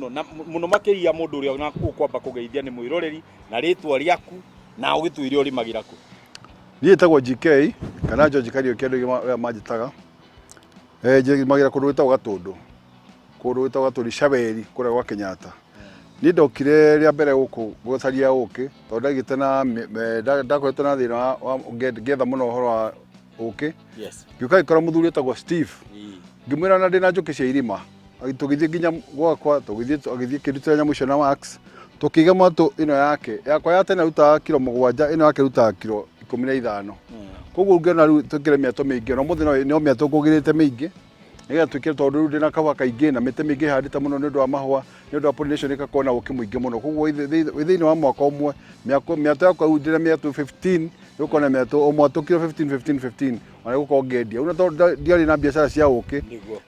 Mũno na mũno makĩria mũndũ ũrĩa na ũkwamba kũgeithia nĩ mwĩroreri na rĩtwa rĩaku na ũgĩtwĩre ũrĩmagĩra kũ. Niĩ njĩtagwo GK kana George Kariũki andũ aingĩ ũrĩa manjĩtaga. Njĩmagĩra kũndũ gwĩtagwo Gatũndũ, kũndũ gwĩtagwo Gatũndũ Icaberi kũrĩa gwa Kenyatta. Niĩ ndokire rĩa mbere gũkũ gũcaria ũkĩ tondũ ndagĩte na ndakoretwo na thĩna wa ngĩetha mũno ũhoro wa ũkĩ. Ngĩũka ngĩkora mũthuri wĩtagwo Steve, ngĩmwĩra na ndĩna njũkĩ cia irima. Tũgĩthiĩ nginya gwakwa, tũgĩthiĩ agĩthiĩ akĩndutĩra nyamũ icio na wax, tũkĩiga mwatũ ĩno yake. Yakwa ya tene ĩrutaga kiro 7, ĩno yake ĩrutaga kiro 15. Koguo ũngĩona rĩu twĩkĩre mĩatũ mĩingĩ, ona ũmũthĩ no mĩatũ ngũgĩrĩte mĩingĩ, nĩgetha twĩkĩre tondũ rĩu ndĩna kahũa kaingĩ na mĩtĩ mĩingĩ handĩte mũno nĩ ũndũ wa mahũa, nĩ ũndũ wa pollination ĩgakorwo na ũkĩ mũingĩ mũno. Koguo thĩinĩ wa mwaka ũmwe, mĩatũ yakwa rĩu ndĩna mĩatũ 15, nĩgũkorwo na mĩatũ, o mwatũ kiro 15 15 15, ona nĩgũkorwo ngĩendia. Rĩu na tondũ ndiarĩ na biacara cia ũkĩ,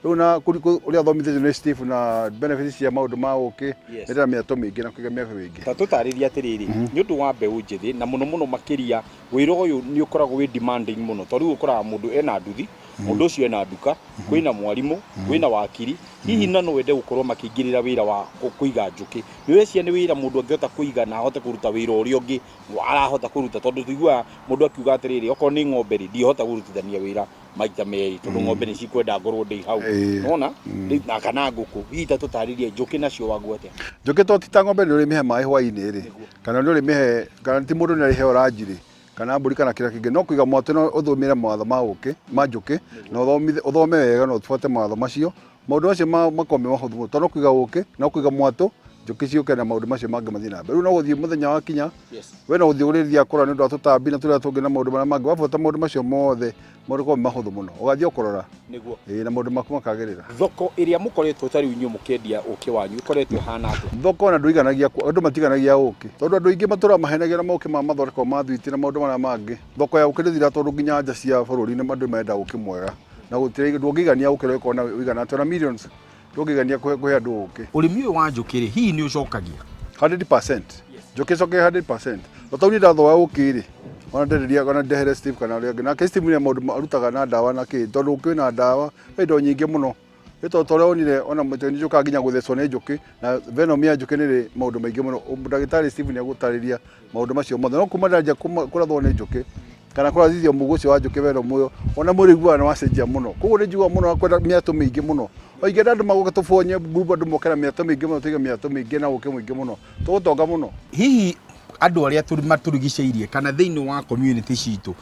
rĩu na ũrĩa thomithĩtio nĩ Steve na benefits cia maũndũ ma ũkĩ, ndĩna mĩatũ mĩingĩ na kũiga mĩatũ mĩingĩ. Ta tũtarĩrie atĩrĩrĩ, nĩ ũndũ wa mbeũ njĩthĩ na mũno mũno makĩria wĩra ũyũ nĩ ũkoragwo wĩ demanding mũno, tondũ rĩu ũkoraga mũndũ ena nduthi, mũndũ ũcio ena nduka, kwĩna mwarimũ, kwĩna wakiri, hihi na no wende gũkorwo makĩingĩrĩra wĩra wa kũiga njũkĩ. Nĩ ũreciria nĩ wĩra mũndũ angĩhota kũiga na ahote kũruta wĩra ũrĩa ũngĩ arahota kũruta? Tondũ tũiguaga mũndũ akiuga atĩrĩrĩ, okorwo nĩ ng'ombe rĩ, ndingĩhota kũrutithania wĩra maita merĩ tondũ ng'ombe nĩ cikwenda ngorwo ndĩ hau. Nĩwona? Na kana ngũkũ. Hihi ta tũtarĩrie njũkĩ nacio wagua atĩa? Njũkĩ to ti ta ng'ombe nĩ ũrĩmĩhe maĩ hwainĩ rĩ, kana nĩ ũrĩmĩhe, kana ti mũndũ nĩ arĩheo ranji rĩ, kana mbũri kana kĩrĩa kĩngĩ. No kũiga mwatũ no ũthomere mawatho ma ũkĩ, ma njũkĩ, na ũthome wega na ũbuate mawatho macio. Maũndũ macio makoragwo me mahũthũ mũno, tondũ no kũiga ũkĩ, no kũiga mwatũ, njũkĩ ciũke na maũndũ macio mangĩ mathiĩ na mbere. Rĩu no gũthiĩ mũthenya wakinya, we no gũthiĩ ũrĩthiaga kũrora nĩ ũndũ wa tũtambi na tũrĩa tũngĩ na maũndũ marĩa mangĩ. Wabuata maũndũ macio mothe, maũndũ makoragwo me mahũthũ mũno. Ũgathiĩ o kũrora. Ĩĩ na maũndũ maku makagĩrĩra. Thoko ĩrĩa mũkoretwo ta rĩu inyuĩ mũkĩendia ũkĩ wanyu ĩkoretwo ĩhana atĩa? Thoko ona ndũiganagia, andũ matiganagia ũkĩ. Tondũ andũ aingĩ matũraga mahenagia na ũkĩ ma mathondekagwo ma thwiti na maũndũ marĩa mangĩ. Thoko ya ũkĩ ndĩthiraga tondũ nginya nja cia bũrũri andũ nĩ marenda ũkĩ mwega. Na gũtirĩ, ndũngĩigania ũkĩ ũrĩa ũkoragwo na ũigana atĩa, ona millions ndũngĩigania kũhe andũ ũkĩ. Ũrĩmi ũyũ wa njũkĩ rĩ, hihi nĩ ũcokagia? 100%. Njũkĩ ĩcokagia 100%. No ta rĩu niĩ ndathũa ũkĩ rĩ, ona ndenderia ona ndehere Steve kana ũrĩa ũngĩ. Nake Steve nĩ maũndũ arutaga na ndawa na kĩ, tondũ ũkĩ wĩna ndawa, wĩ indo nyingĩ mũno. Nĩ tondũ ta ũrĩa wonire ona nĩ njũkaga nginya gũthecwo nĩ njũkĩ, na venom ya njũkĩ nĩ ĩrĩ maũndũ maingĩ mũno. Ndagĩtarĩ Steve nĩ egũtarĩria maũndũ macio mothe. No kuma ndanjia kũrathwo nĩ njũkĩ, kana kũrathithio mũgũ ũcio wa njũkĩ venom ũyũ, ona mwĩrĩ ũiguaga nĩ wacenjia mũno. Koguo nĩ njiguaga mũno kwenda mĩatũ mĩingĩ mũno. O ingĩenda andũ magoka tũbonye group andũ moke na mĩatũ mĩingĩ mũno, tũige mĩatũ mĩingĩ na ũkĩ mũingĩ mũno. Tũgũtonga mũno. Hihi andũ arĩa matũrigicĩirie kana thĩinĩ wa community citũ,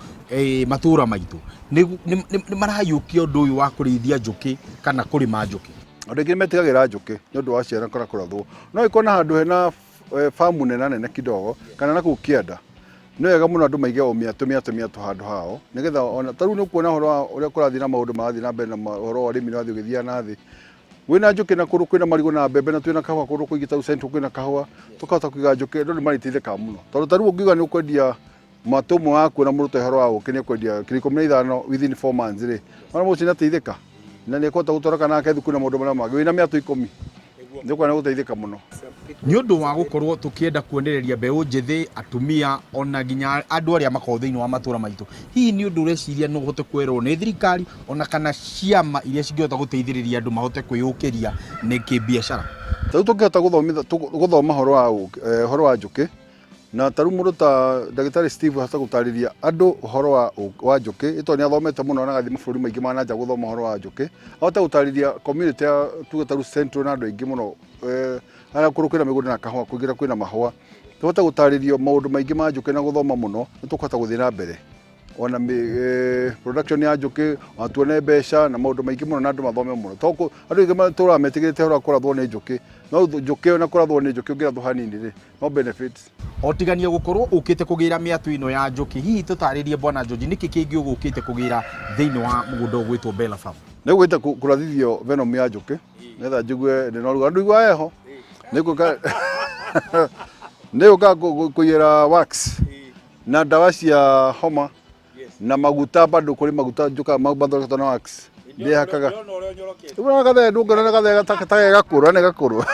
matũra maitũ, nĩ marahiũkia ũndũ ũyũ wa kũrĩithia njũkĩ kana kũrĩma njũkĩ? Andũ aingĩ nĩ metigagĩra njũkĩ nĩ ũndũ wa ciana kana kũrathwo. No ĩkorwo na handũ hena farm nena nene kidogo kana na kũu kĩanda, nĩ wega mũno andũ maige o mĩatũ mĩatũ mĩatũ handũ hao nĩgetha ona ta rĩu nĩ ũkuona ũhoro wa ũrĩa kũrathiĩ na maũndũ marathiĩ na mbere na ũhoro wa ũrĩmi nĩ ũrathiĩ ũgĩthiaga na thĩ. Wĩna njũkĩ na kũndũ kwĩna marigũ na mbembe na twĩna kahũa kũndũ kũingĩ ta rĩu Central kwĩna kahũa, tũkahota kũiga njũkĩ andũ nĩ marĩteithĩkaga mũno. Tondũ ta rĩu ũngiuga nĩ ũkwendia mwatũ ũmwe waku na mũrute ũhoro wa ũkĩ nĩ ũkwendia kiro 15 within 4 months rĩ, ona mũndũ ũcio nĩ ateithĩka na nĩ ekũhota gũtwara kana gake thukuru na maũndũ marĩa mangĩ wĩna mĩatũ 10 nĩ ũkuona nĩ gũteithĩka mũno. Nĩ ũndũ wa gũkorwo tũkĩenda kuonereria mbeũ njĩthĩ, atumia ona nginya andũ arĩa makoragwo thĩinĩ wa matũra maitũ, hihi nĩ ũndũ ũreciria no ũhote kwerwo nĩ thirikari ona kana ciama iria cingĩhota gũteithĩrĩria andũ mahote kwĩyũkĩria nĩ kĩbiacara? Ta rĩu tũngĩhota gũthoma ũhoro wa njũkĩ, na ta rĩu mũndũ ta ndagĩtarĩ Steve ahota gũtarĩria andũ ũhoro wa njũkĩ, tondũ nĩ athomete mũno na agathiĩ mabũrũri maingĩ ma nanja gũthoma ũhoro wa njũkĩ, ahote gũtarĩria community ya tuge ta rĩu Central na andũ aingĩ mũno, harĩa kũndũ kwĩna mĩgũnda na kahũa, kũingĩ kwĩna mahũa, tũhote gũtarĩrio maũndũ maingĩ ma njũkĩ na gũthoma mũno, nĩ tũkũhota gũthiĩ na mbere. Ona production ya njũkĩ, ona tuone mbeca na maũndũ maingĩ mũno na andũ mathome mũno. Tondũ andũ aingĩ matũraga metigĩrĩte ũhoro wa kũrathwo nĩ njũkĩ, no njũkĩ ona kũrathwo nĩ njũkĩ ũngĩrathwo hanini rĩ, no benefits. O tigania gũkorwo ũkĩte kũgĩra mĩatũ ĩno ya njũkĩ, hihi tũtarĩrie Bwana George nĩkĩ kĩngĩ ũgũkĩte kũgĩra thĩinĩ wa mũgũnda ũgwĩtwo Bella Farm? Nĩ gũkĩte kũrathithio venom ya njũkĩ nĩgetha njigue ndĩna ũrugarĩ. Ndũiguaga heho? Nĩ gũka nĩ gũka kũiyĩra wax na ndawa cia homa na maguta, bado kũrĩ maguta njũkaga mathondeketwo na wax ndĩhakaga. Ũrona gathee ndũngĩona nĩ gathee ta ge gakũrũ nĩ gakũrũ.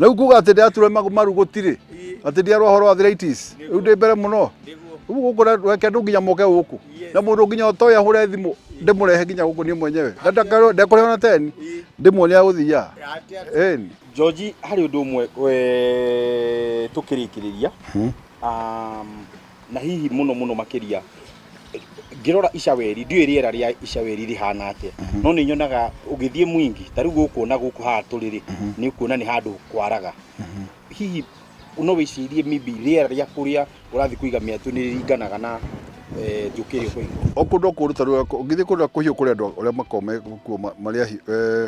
Rĩu kuga atĩ ndĩratura maru gũtirĩ atĩ ndiarwa ũhoro wa arthritis, rĩu ndĩ mbere mũno. Rĩu gũkũ reke andũ nginya moke gũkũ na mũndũ nginya ũtoĩ ahũre thimũ. Ndĩmũrehe nginya gũkũ niĩ mwenyewe. Ndekũrĩha ona 10, ndĩmuonie gũthiaga. Ĩni. George, harĩ ũndũ ũmwe tũkĩrĩkĩrĩria, na hihi mũno mũno makĩria ngĩrora Icaweri, ndiũĩ rĩera rĩa Icaweri rĩhana atĩa, no nĩ nyonaga ũgĩthiĩ mwingi ta rĩu gũkũ na gũkũ haha tũrĩ rĩ, nĩ ũkuona nĩ handũ kwaraga. Hihi no wĩcirie maybe rĩera rĩa kũrĩa ũrathiĩ kũiga mĩatũ nĩ rĩringanaga na njũkĩ ĩrĩa ũkũiga? O kũndũ o kũndũ, ta rĩu ũngĩthiĩ kũndũ kũhiũ, kũrĩ andũ ũrĩa makoragwo me kuo marĩ ahiũ,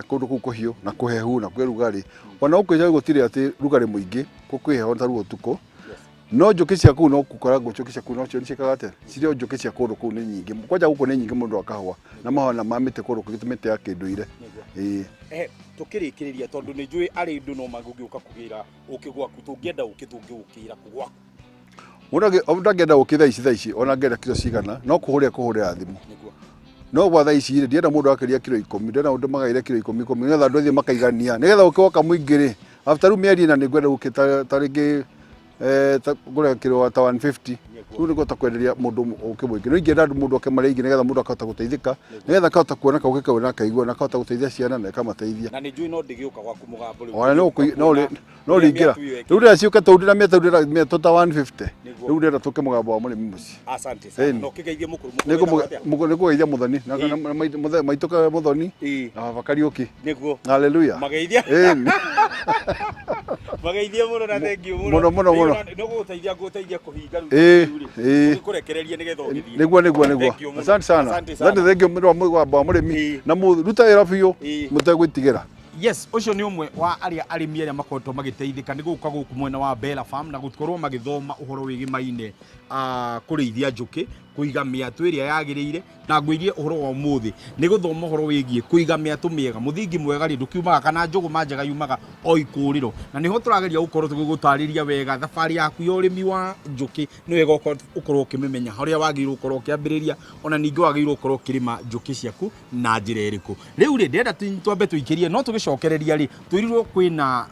kũndũ kũu kũhiũ na kũhehu na kwĩ rugarĩ. Ona gũkũ icagi gũtirĩ atĩ rugarĩ mũingĩ, kwĩ heho ta rĩu ũtukũ. No njũkĩ cia kũu no gũkoragwo njũkĩ cia kũu nocio nĩciĩkaga atĩa? Cirĩ o njũkĩ cia kũndũ kũu nĩ nyingĩ. Kwanja gũkũ nĩ nyingĩ mũno wa kahũa na mahũa na ma mĩtĩ kũndũ kũngĩ mĩtĩ ya kĩndũire. Ĩĩ. Tũkĩrĩkĩrĩria, tondũ nĩ njũĩ arĩ andũ no magũgĩũka kũgĩra ũkĩ gwaku, tũngĩenda ũkĩ tũngĩũkĩra kũ gwaku? Mũndũ angĩenda ũkĩ thaa ici ona angĩenda kiro cigana, no kũhũrĩra kũhũrĩra thimũ. No gwa thaa ici rĩ, ndienda mũndũ akĩria kiro 10, ndĩrenda andũ magaĩre kiro 10 10, nĩgetha andũ othe makaigania, nĩgetha ũkĩ woka mũingĩ rĩ, after rĩu mĩeri ĩna nĩ ngwenda ũkĩ ta rĩngĩ ngũre kiro ta 150, rĩu nĩ ngũhota kwenderia mũndũ ũkĩ mũingĩ. No ingĩenda mũndũ oke marĩ aingĩ, nĩgetha mũndũ akahota gũteithĩka, nĩgetha akahota kuona kaũkĩ kau na akaigua na akahota gũteithia ciana na ĩkamateithia. Na nĩ njũĩ no ndĩgĩũka gwaku mũgambo rĩu. Ona no ũrĩingĩra. Rĩu ndĩrenda ciũke tondũ ndĩna mĩatũ, ndĩrenda mĩatũ ta 150. Rĩu ndĩrenda tũke mũgambo wa mũrĩmi mũciĩ. Asante sana. Na ũkĩgeithie mũkũrũ. Nĩngũgeithia Mũthoni na maitũ Mũthoni na baba Kariũki. Nĩguo. Haleluya. Mageithia. Ĩni. Mageithie mũno na thank you mũno. Mũno mũno mũno. Nĩ gũgũteithia ngũgũteithia kũhinga rĩu. Ĩĩ. Kũrekereria nĩgetha ũgĩthiĩ. Nĩguo nĩguo nĩguo. Asante sana. Asante sana. Asante, thank you mũndũ wa mũgambo wa mũrĩmi na mũrute wĩra biũ mũtegwĩtigĩra. Yes, ũcio nĩ ũmwe wa arĩa arĩmi arĩa makoretwo magĩteithĩka nĩ gũka gũkũ mwena wa Bella Farm na gũkorwo magĩthoma ũhoro wĩgĩmaine kũrĩithia njũkĩ, kũiga mĩatũ ĩrĩa yagĩrĩire, na ngwĩrie ũhoro wa ũmũthĩ nĩ gũthoma ũhoro wĩgiĩ kũiga mĩatũ mĩega. Mũthingi mwega rĩ ndũkiumaga, kana njũgũma njega yumaga o ikũrĩro, na nĩho tũrageria gũkorwo tũgĩgũtarĩria wega thabarĩ yaku ya ũrĩmi wa njũkĩ. Nĩ wega ũkorwo ũkĩmĩmenya harĩa wagĩrĩirwo gũkorwo ũkĩambĩrĩria, ona ningĩ wagĩrĩirwo gũkorwo ũkĩrĩma njũkĩ ciaku na njĩra ĩrĩkũ. Rĩu rĩ, ndĩrenda twambe tũikĩrie, no tũgĩcokereria rĩ, twĩrirwo kwĩna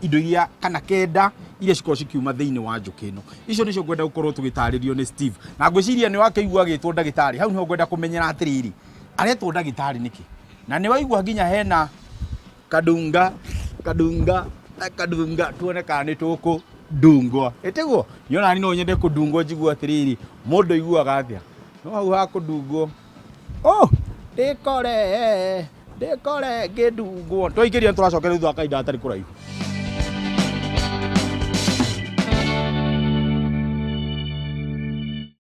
indo iria kana kenda iria cikoragwo cikiuma thĩinĩ wa njũkĩ ĩno. Icio nĩcio ngwenda gũkorwo tũgĩtarĩrio nĩ Steve, na ngwĩciria nĩ wakĩigua agĩtwo ndagĩtarĩ. Hau nĩho ngwenda kũmenyera atĩrĩrĩ, aretwo ndagĩtarĩ nĩkĩ? Na nĩ waigua nginya hena kadunga kadunga kadunga, tuone kana nĩ tũkũndungwo. Ĩtiguo niĩ ona niĩ no nyende kũndungwo, njigue atĩrĩrĩ, mũndũ aiguaga atĩa? No hau ha kũndungwo, oh, ndĩkore ndĩkore ngĩndungwo. Twaingĩria, tũracokeria thutha wa kahinda gatarĩ kũraihu.